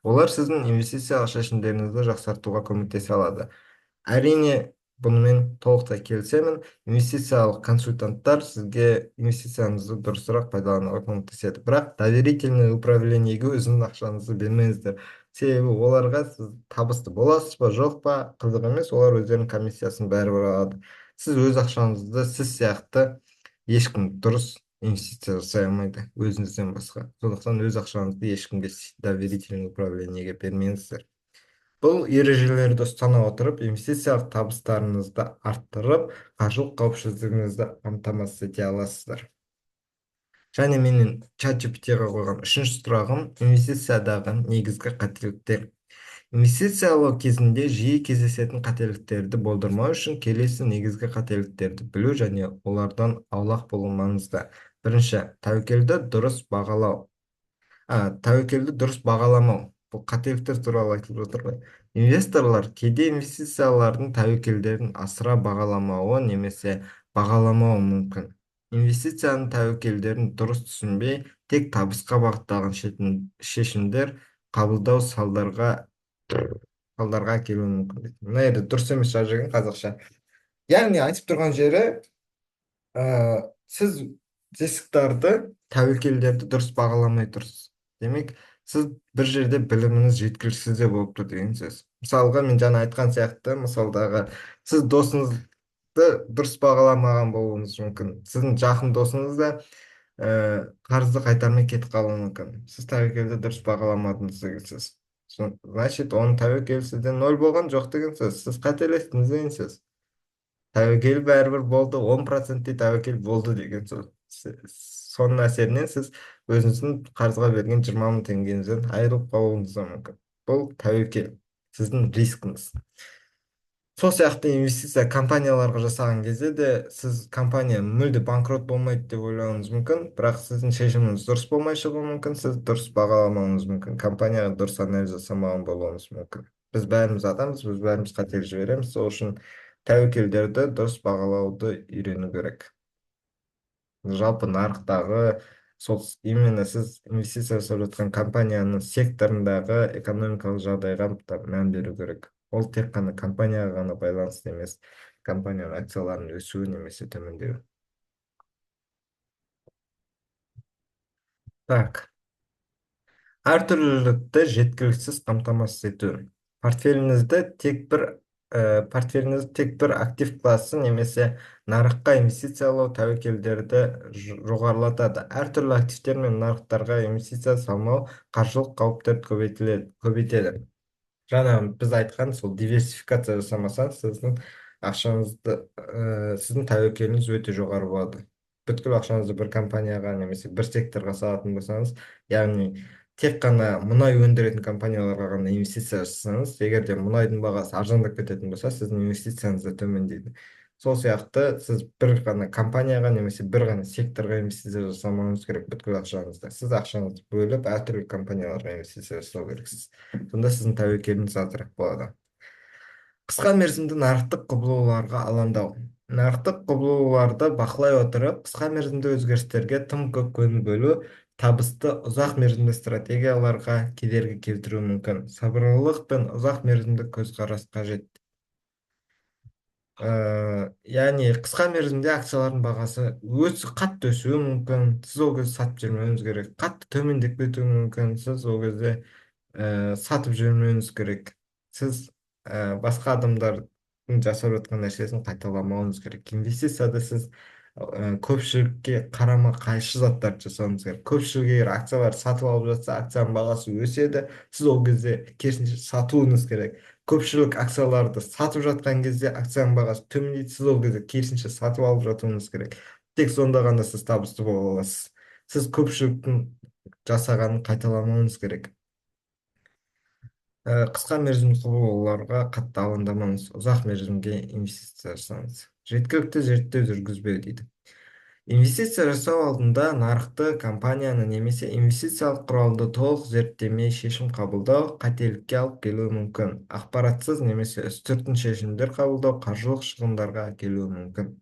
Олар сіздің инвестициялық шешімдеріңізді жақсартуға көмектесе алады. Әрине, бұнымен толықтай келісемін. Инвестициялық консультанттар сізге инвестицияңызды дұрысырақ пайдалануға көмектеседі. Бірақ доверительный управлениеге өзіңіздің ақшаңызды бермеңіздер. Себебі оларға сіз табысты боласыз ба, жоқ па, қызық емес, олар өздерінің комиссиясын бәрібір алады. Сіз өз ақшаңызды сіз сияқты ешкім дұрыс инвестиция жасай алмайды өзіңізден басқа. Сондықтан өз ақшаңызды ешкімге доверительный управлениеге бермеңіздер. Бұл ережелерді ұстана отырып, инвестициялық табыстарыңызды арттырып, қаржылық қауіпсіздігіңізді қамтамасыз ете аласыздар. Және менің ChatGPT-ға қойған үшінші сұрағым: инвестициядағы негізгі қателіктер. Инвестициялау кезінде жиі кездесетін қателіктерді болдырмау үшін келесі негізгі қателіктерді білу және олардан аулақ болу маңызды. Бірінші, тәуекелді дұрыс бағалау. Тәуекелді дұрыс бағаламау. Бұл қателіктер туралы айтылып жатыр ғой. Инвесторлар кейде инвестициялардың тәуекелдерін асыра бағаламауы немесе бағаламауы мүмкін. Инвестицияның тәуекелдерін дұрыс түсінбей, тек табысқа бағытталған шешімдер қабылдау салдарға әкелуі мүмкін. Мына жерде дұрыс емес жазып жіберген қазақша. Яғни айтып тұрған жері, сіз рисктарды, тәуекелдерді дұрыс бағаламай тұрсыз. Демек, сіз бір жерде біліміңіз жеткіліксіз де болып тұр деген сөз. Мысалға, мен жаңа айтқан сияқты, мысалдағы сіз досыңызды дұрыс бағаламаған болуыңыз мүмкін. Сіздің жақын досыңыз да қарызды қайтармай кетіп қалуы мүмкін. Сіз тәуекелді дұрыс бағаламадыңыз деген сөз. Значит, оның тәуекелі сізде ноль болған жоқ деген сөз. Сіз қателестіңіз деген сөз. Тәуекел бәрібір болды, 10%-тей тәуекел болды деген сөз. Соның әсерінен сіз өзіңіздің қарызға берген 20 000 теңгеңізден айырылып қалуыңыз да мүмкін. Бұл тәуекел, сіздің рискіңіз. Сол сияқты инвестиция компанияларға жасаған кезде де сіз компания мүлде банкрот болмайды деп ойлауыңыз мүмкін, бірақ сіздің шешіміңіз дұрыс болмай шығуы мүмкін, сіз дұрыс бағаламауыңыз мүмкін, компанияға дұрыс анализ жасамаған болуыңыз мүмкін. Біз бәріміз адамбыз, біз бәріміз қателік жібереміз, сол үшін тәуекелдерді дұрыс бағалауды үйрену керек. Жалпы нарықтағы сол именно сіз инвестиция жасап жатқан компанияның секторындағы экономикалық жағдайға да мән беру керек. Ол тек қана компанияға ғана байланысты емес, компанияның акцияларының өсуі немесе төмендеуі. Так. Әртүрлілікті жеткіліксіз қамтамасыз ету. Портфеліңізді тек бір Портфеліңізді тек бір актив классы немесе нарыққа инвестициялау тәуекелдерді жоғарылатады. Әртүрлі активтер мен нарықтарға инвестиция салмау қаржылық қауіптерді көбейтеді. Жаңа біз айтқан сол диверсификация жасамасаңыз, сіздің ақшаңызды, сіздің тәуекеліңіз өте жоғары болады. Бүткіл ақшаңызды бір компанияға немесе бір секторға салатын болсаңыз, яғни тек қана мұнай өндіретін компанияларға ғана инвестиция жасасаңыз, егер де мұнайдың бағасы арзандап кететін болса, сіздің инвестицияңыз да төмендейді. Сол сияқты сіз бір ғана компанияға немесе бір ғана секторға инвестиция жасамауыңыз керек бүткіл ақшаңызды. Сіз ақшаңызды бөліп, әртүрлі компанияларға инвестиция жасау керексіз. Сонда сіздің тәуекеліңіз азырақ болады. Қысқа мерзімді нарықтық құбылуларға алаңдау. Нарықтық құбылуларды бақылай отырып, қысқа мерзімді өзгерістерге тым көп көңіл бөлу табысты ұзақ мерзімді стратегияларға кедергі келтіруі мүмкін. Сабырлылық пен ұзақ мерзімді көзқарас қажет. Яғни қысқа мерзімде акциялардың бағасы өте қатты өсуі мүмкін, сіз ол кезде сатып жібермеуіңіз керек. Қатты төмендеп кетуі мүмкін, сіз ол кезде сатып жібермеуіңіз керек. Сіз басқа адамдардың жасап жатқан нәрсесін қайталамауыңыз керек. Инвестицияда сіз көпшілікке қарама қайшы заттарды жасауыңыз керек. Көпшілік егер акцияларды сатып алып жатса, акцияның бағасы өседі, сіз ол кезде керісінше сатуыңыз керек. Көпшілік акцияларды сатып жатқан кезде акцияның бағасы төмендейді, сіз ол кезде керісінше сатып алып жатуыңыз керек. Тек сонда ғана сіз табысты бола аласыз. Сіз көпшіліктің жасағанын қайталамауыңыз керек. Қысқа мерзімді құбылуларға қатты алаңдамаңыз, ұзақ мерзімге инвестиция жасаңыз. Жеткілікті зерттеу жүргізбеу дейді. Инвестиция жасау алдында нарықты, компанияны немесе инвестициялық құралды толық зерттемей шешім қабылдау қателікке алып келуі мүмкін. Ақпаратсыз немесе үстіртін шешімдер қабылдау қаржылық шығындарға әкелуі мүмкін.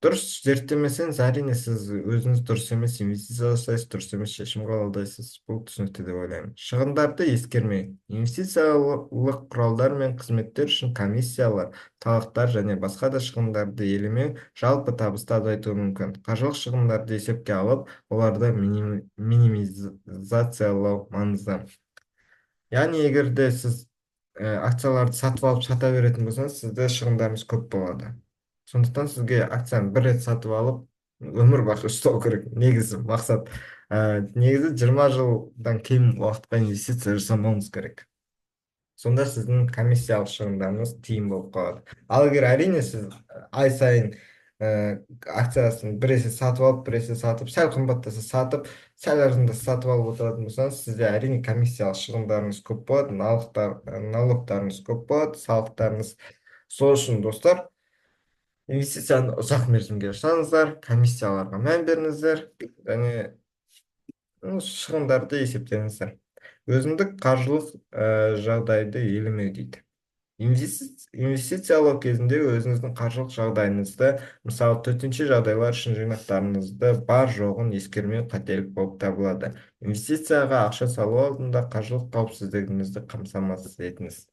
Дұрыс зерттемесеңіз, әрине, сіз өзіңіз дұрыс емес инвестиция жасайсыз, дұрыс емес шешім қабылдайсыз. Бұл түсінікті деп ойлаймын. Шығындарды ескермеу. Инвестициялық құралдар мен қызметтер үшін комиссиялар, салықтар және басқа да шығындарды елемеу жалпы табысты азайтуы мүмкін. Қаржылық шығындарды есепке алып, оларды минимизациялау маңызды. Яғни егер де сіз акцияларды сатып алып сата беретін болсаңыз, сізде шығындарыңыз көп болады. Сондықтан сізге акцияны бір рет сатып алып, өмір бақи ұстау керек. Негізі мақсат негізі 20 жылдан кем уақытқа инвестиция жасамауыңыз керек. Сонда сіздің комиссиялық шығындарыңыз тиім болып қалады. Ал егер, әрине, сіз ай сайын акциясын біресе сатып алып, біресе сатып, сәл қымбаттаса сатып, сәл арзандаса сатып алып отыратын болсаңыз, сізде, әрине, комиссиялық шығындарыңыз көп болады, налогтарыңыз көп болады, салықтарыңыз. Сол үшін, достар, инвестицияны ұзақ мерзімге жасаңыздар, комиссияларға мән беріңіздер және шығындарды есептеңіздер. Өзіндік қаржылық жағдайды елемеу дейді. Инвестициялау кезінде өзіңіздің қаржылық жағдайыңызды, мысалы, төтенше жағдайлар үшін жинақтарыңызды бар жоғын ескермеу қателік болып табылады. Инвестицияға ақша салу алдында қаржылық қауіпсіздігіңізді қамтамасыз етіңіз.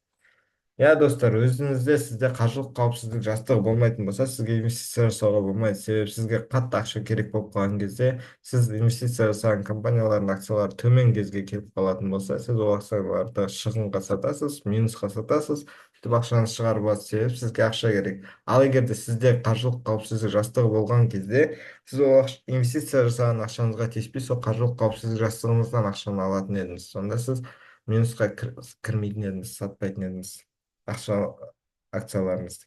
Иә, достар, өзіңізде, сізде қаржылық қауіпсіздік жастығы болмайтын болса, сізге инвестиция жасауға болмайды. Себебі сізге қатты ақша керек болып қалған кезде, сіз инвестиция жасаған компаниялардың акциялары төмен кезге келіп қалатын болса, сіз ол акцияларды шығынға сатасыз, минусқа сатасыз, сөйтіп ақшаңызды шығарып аласыз, себебі сізге ақша керек. Ал егер де сізде қаржылық қауіпсіздік жастығы болған кезде, сіз ол инвестиция жасаған ақшаңызға тиіспей, сол қаржылық қауіпсіздік жастығыңыздан ақшаны алатын едіңіз. Сонда сіз минусқа кірмейтін едіңіз, сатпайтын едіңіз ақша акцияларыңызды.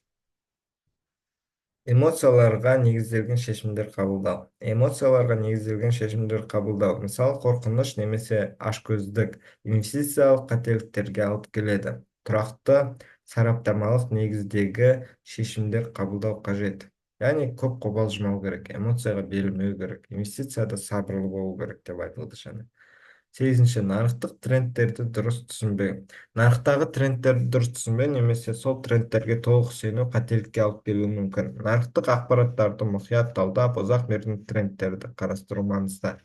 Эмоцияларға негізделген шешімдер қабылдау. Эмоцияларға негізделген шешімдер қабылдау, мысалы, қорқыныш немесе ашкөздік, инвестициялық қателіктерге алып келеді. Тұрақты сараптамалық негіздегі шешімдер қабылдау қажет. Яғни көп қобалжымау керек, эмоцияға берілмеу керек, инвестицияда сабырлы болу керек деп айтылды жаңа. Сегізінші, нарықтық трендтерді дұрыс түсінбеу. Нарықтағы трендтерді дұрыс түсінбеу немесе сол трендтерге толық сену қателікке алып келуі мүмкін. Нарықтық ақпараттарды мұқият талдап, ұзақ мерзімді трендтерді қарастыру маңызды.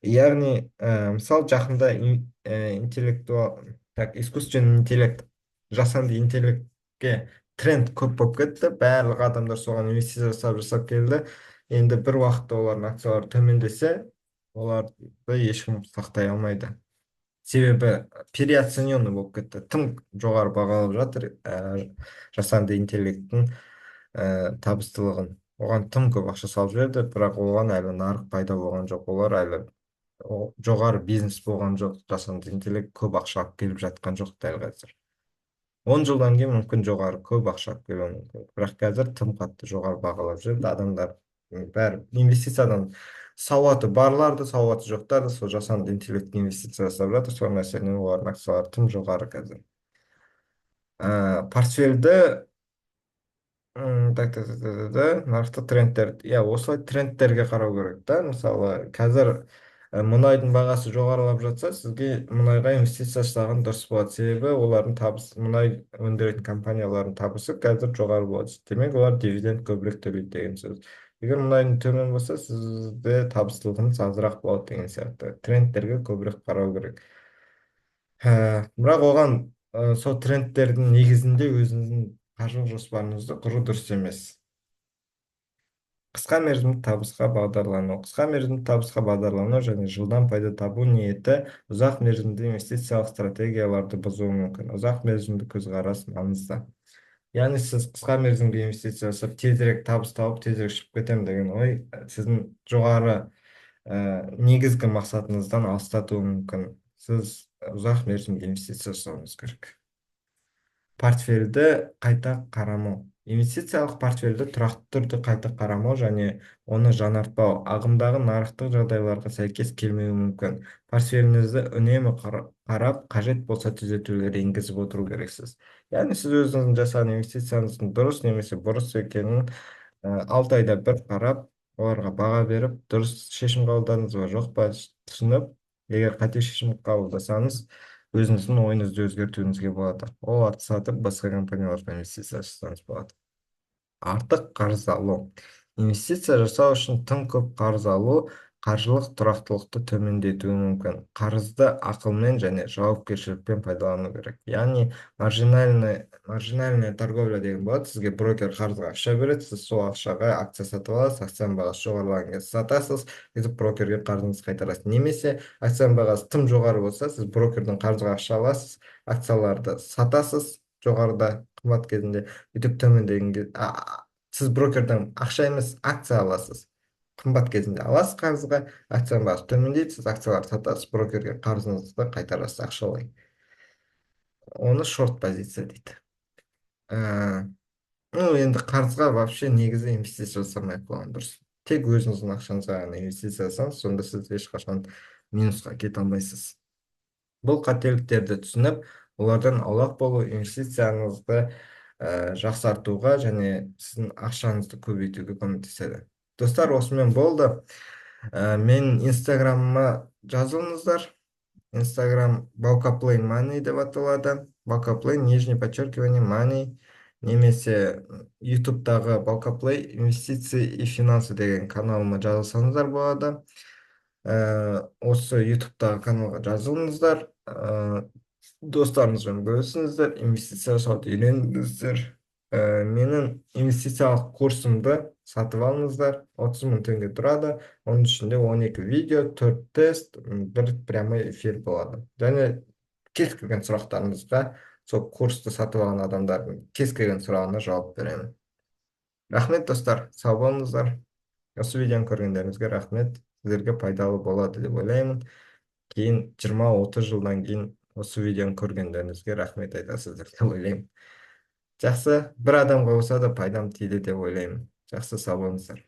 Яғни, мысалы, жақында интеллектуал, так, искусственный интеллект, жасанды интеллектке тренд көп болып кетті. Барлық адамдар соған инвестиция жасап келді. Енді бір уақытта олардың акциялары төмендесе, оларды ешкім сақтай алмайды. Себебі переоцененный болып кетті, тым жоғары бағалап жатыр жасанды интеллекттің табыстылығын. Оған тым көп ақша салып жіберді, бірақ оған әлі нарық пайда болған жоқ, олар әлі жоғары бизнес болған жоқ, жасанды интеллект көп ақша алып келіп жатқан жоқ дәл қазір. 10 жылдан кейін мүмкін жоғары көп ақша алып келуі мүмкін, бірақ қазір тым қатты жоғары бағалап жіберді адамдар. Бәрі инвестициядан сауаты барлар да, сауаты жоқтар да сол жасанды интеллектке инвестиция жасап жатыр. Сол мәселенен олардың акциялары тым жоғары қазір. Портфельді так, так, так, так, так, нарықтық трендтер, иә, осылай трендтерге қарау керек та. Мысалы, қазір мұнайдың бағасы жоғарылап жатса, сізге мұнайға инвестиция жасаған дұрыс болады, себебі олардың табысы, мұнай өндіретін компаниялардың табысы қазір жоғары болады, демек, олар дивиденд көбірек төлейді деген сөз. Егер мұнайдың төмен болса, сізде табыстылығыңыз азырақ болады деген сияқты. Трендтерге көбірек қарау керек. Бірақ оған сол трендтердің негізінде өзіңіздің қаржылық жоспарыңызды құру дұрыс емес. Қысқа мерзімді табысқа бағдарлану. Қысқа мерзімді табысқа бағдарлану және жылдам пайда табу ниеті ұзақ мерзімді инвестициялық стратегияларды бұзуы мүмкін. Ұзақ мерзімді көзқарас маңызды. Яғни сіз қысқа мерзімге инвестиция жасап, тезірек табыс тауып, тезірек шығып кетемін деген ой сіздің жоғары негізгі мақсатыңыздан алыстатуы мүмкін. Сіз ұзақ мерзімге инвестиция жасауыңыз керек. Портфельді қайта қарамау. Инвестициялық портфельді тұрақты түрде қайта қарамау және оны жаңартпау ағымдағы нарықтық жағдайларға сәйкес келмеуі мүмкін. Портфеліңізді үнемі қарап, қажет болса, түзетулер енгізіп отыру керексіз. Яғни сіз өзіңіздің жасаған инвестицияңыздың дұрыс немесе бұрыс екенін 6 айда бір қарап, оларға баға беріп, дұрыс шешім қабылдадыңыз ба, жоқ па түсініп, егер қате шешім қабылдасаңыз, өзіңіздің ойыңызды өзгертуіңізге болады, оларды сатып, басқа компанияларға инвестиция жасасаңыз болады. Артық қарыз алу. Инвестиция жасау үшін тым көп қарыз алу қаржылық тұрақтылықты төмендетуі мүмкін. Қарызды ақылмен және жауапкершілікпен пайдалану керек. Яғни маржинальная торговля деген болады. Сізге брокер қарызға ақша береді, сіз сол ақшаға акция сатып аласыз, акцияның бағасы жоғарылаған кезде сатасыз, сөйтіп брокерге қарызыңызды қайтарасыз. Немесе акцияның бағасы тым жоғары болса, сіз брокерден қарызға ақша аласыз, акцияларды сатасыз жоғарыда, қымбат кезінде, өйтіп төмендеген кезде сіз брокерден ақша емес, акция аласыз. Қымбат кезінде аласыз қарызға, акцияның бағасы төмендейді, сіз акцияларды сатасыз, брокерге қарызыңызды қайтарасыз ақшалай. Оны шорт позиция дейді. Ну, енді қарызға вообще негізі инвестиция жасамай ақ қойған дұрыс. Тек өзіңіздің ақшаңызға ғана инвестиция жасаңыз, сонда сіз ешқашан минусқа кете алмайсыз. Бұл қателіктерді түсініп, олардан аулақ болу инвестицияңызды жақсартуға және сіздің ақшаңызды көбейтуге көмектеседі. Достар, осымен болды. Мен инстаграмыма жазылыңыздар. Инстаграм Баука Money деп аталады, Баука нижний подчеркивание money. Немесе ютубтағы Баука Play инвестиции и финансы деген каналыма жазылсаңыздар болады. Осы ютубтағы каналға жазылыңыздар, достарыңызбен бөлісіңіздер, инвестиция жасауды үйреніңіздер. Менің инвестициялық курсымды сатып алыңыздар, 30 мың теңге тұрады. Оның ішінде 12 видео, 4 тест, бір прямой эфир болады және кез келген сұрақтарыңызға, сол курсты сатып алған адамдардың кез келген сұрағына жауап беремін. Рахмет, достар, сау болыңыздар. Осы видеоны көргендеріңізге рахмет. Сіздерге пайдалы болады деп ойлаймын. Кейін 20-30 жылдан кейін осы видеоны көргендеріңізге рахмет айтасыздар деп ойлаймын. Жақсы, бір адамға болса да пайдам тиді деп ойлаймын. Жақсы, сау болыңыздар.